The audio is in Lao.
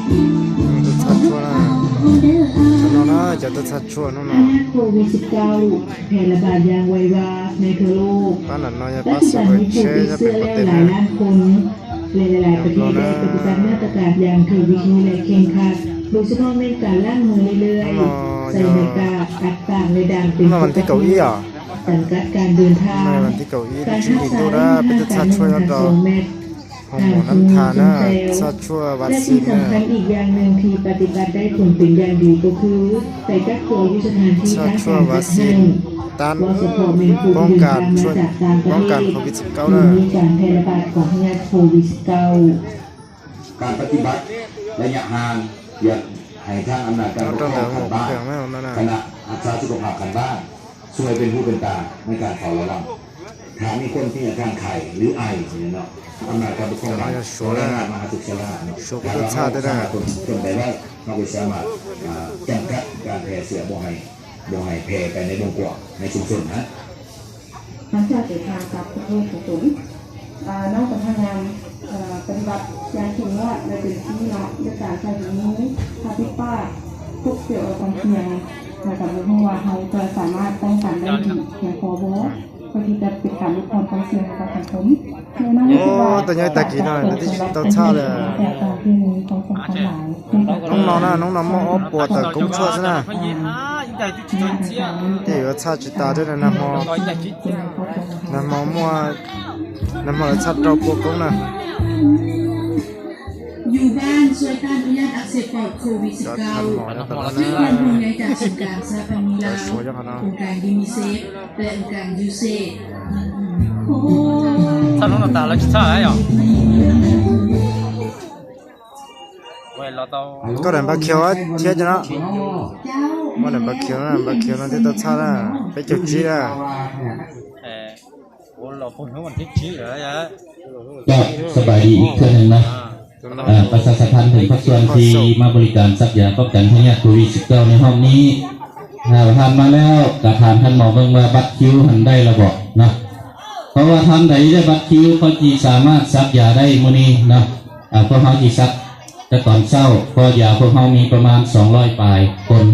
ເອີ ເຈົ້າຊາດຊົ່ວນະ ເຈົ້ານອນນະ ເຈົ້າຊາດຊົ່ວນອນນະ ໂຄວິດສິບເກົ້າ ແຜ່ລະບາດຢ່າງໄວວາໃນທົ່ວໂລກ. ປ້ານນັ້ນເນາະ ຢ່າ ປັດຈຸບັນມີຜູ້ຕິດເຊື້ອແລ້ວຫຼາຍລ້ານຄົນ ແລະ ຫຼາຍໆປະເທດໄດ້ປະຕິບັດມາດຕະການຢ່າງຖືກວິທີ ແລະ ເຄັ່ງຄັດ, ໂດຍສະເພາະແມ່ນການລ້າງມືເລື້ອຍໆ, ໃສ່ໜ້າກາກ, ອັດປາກ ແລະ ດ່າງເປັນປົກກະຕິ, ຈຳກັດການເດີນທາງ, ການຮັກສາໄລຍະຫ່າງການໜຶ່ງຫາສອງແມັດ, ຫ້າມຊຸມນຸມ, ແລະ ສິ່ງສຳຄັນອີກຢ່າງໜຶ່ງທີ່ປະຕິບັດໄດ້ຜົນເປັນຢ່າງດີກໍຄື ໄປກັກຕົວຢູ່ສະຖານທີ່ທາງການຈັດໃຫ້, ເວົ້າສະເພາະແມ່ນຜູ້ທີ່ເດີນທາງມາຈາກຕ່າງປະເທດ ທີ່ມີການແຜ່ລະບາດຂອງພະຍາດໂຄວິດສິບເກົ້າ. ການປະຕິບັດໄລຍະຫ່າງ ຢາກໃຫ້ທາງອຳນາດການປົກຄອງຂັ້ນບ້ານ, ຄະນະຮັກສາສຸຂະພາບຂັ້ນບ້ານ ຊ່ວຍເປັນຫູເປັນຕາໃນການເຝົ້າລະວັງ. ຖ້າມີຄົນທີ່ມີອາການໄຂ້ ຫຼື ໄອ ນີ້ເນາະ, ອຳນາດການປົກຄອງບ້ານ ຈະລາຍງານມາຫາສຸກສາລາເນາະ. ຖ້າວ່າເຮົາສາມາດຄົນໄດ້ໄວ ເຮົາກໍສາມາດ ອ່າ ຈຳກັດການແຜ່ເຊື້ອບໍ່ໃຫ້ ບໍ່ໃຫ້ແຜ່ໄປໃນວົງກວ້າງໃນຊຸມຊົນນະ. ຫຼັງຈາກເດີນທາງກັບປະເທດຂອງຕົນ, ເອີ ນ້ອງກໍພະຍາຍາມ ເອີ ປະຕິບັດຢ່າງເຂັ້ມງວດ ແລະ ເຕັມທີ່ເນາະ ດ້ວຍການໃສ່ຖົງມື, ຜ້າປິດປາກ, ພົກເຈວແອລກອຮອລ, ແລ້ວກໍບໍ່ຮູ້ວ່າເຮົາຈະສາມາດປ້ອງກັນໄດ້ດີພຽງພໍບໍ່ ເພື່ອທີ່ຈະເປັນການຫຼຸດຜ່ອນຄວາມສ່ຽງໃຫ້ກັບສັງຄົມ. ໂອ້ ໂຕໃຫຍ່ຕາກີນ້ອຍ ໂຕເຖົ້າແລ້ວ. ນ້ອງໆນະ ນ້ອງໆ ມາອອກປວດຕາກົງຊົ່ວຊະນະ. ເອີ ວ່າຊາດຈິຕາເດີນະ ນຳມອ ນຳມອມົວ ນຳມອຊາດເຕົ້າປົວກົງນະ. ຢູ່ບ້ານຊ່ວຍຕ້ານພະຍາດອັກເສບປອດໂຄວິດສິບເກົ້າ ດ້ວຍຄວາມຫ່ວງໃຍຈາກສູນກາງສະຫະພັນມີລາວ ອົງການຢູນິເຊຟ ແລະ ອົງການຢູເຊຟ. ກໍໄດ້ບັກຂຽວທຽດຢູ່ເນາະ, ບໍ່ໄດ້ບັກຂຽວນະ, ບັກຂຽວນະທີ່ຕົວຊາດນະ ໄປຈຸດຈີນນະ. ກໍສະບາຍດີອີກເທື່ອໜຶ່ງນະ. ເອີ ປະຊາສຳພັນເຖິງພາກສ່ວນທີ່ມາບໍລິການສັກຢາປ້ອງກັນພະຍາດໂຄວິດສິບເກົ້າໃນຮອບນີ້. ຖ້າຜ່ານມາແລ້ວກໍຖາມທ່ານໝໍເບິ່ງວ່າບັດຄິວຫັ້ນໄດ້ແລ້ວບໍ່ເນາະ. ເພາະວ່າທ່ານໃດໄດ້ບັດຄິວກໍຊິສາມາດສັກຢາໄດ້ມື້ນີ້ເນາະ. ອາ ພວກເຮົາຊິສັກແຕ່ຕອນເຊົ້າ, ເພາະຢາພວກເຮົາມີປະມານສອງຮ້ອຍປາຍຄົນ.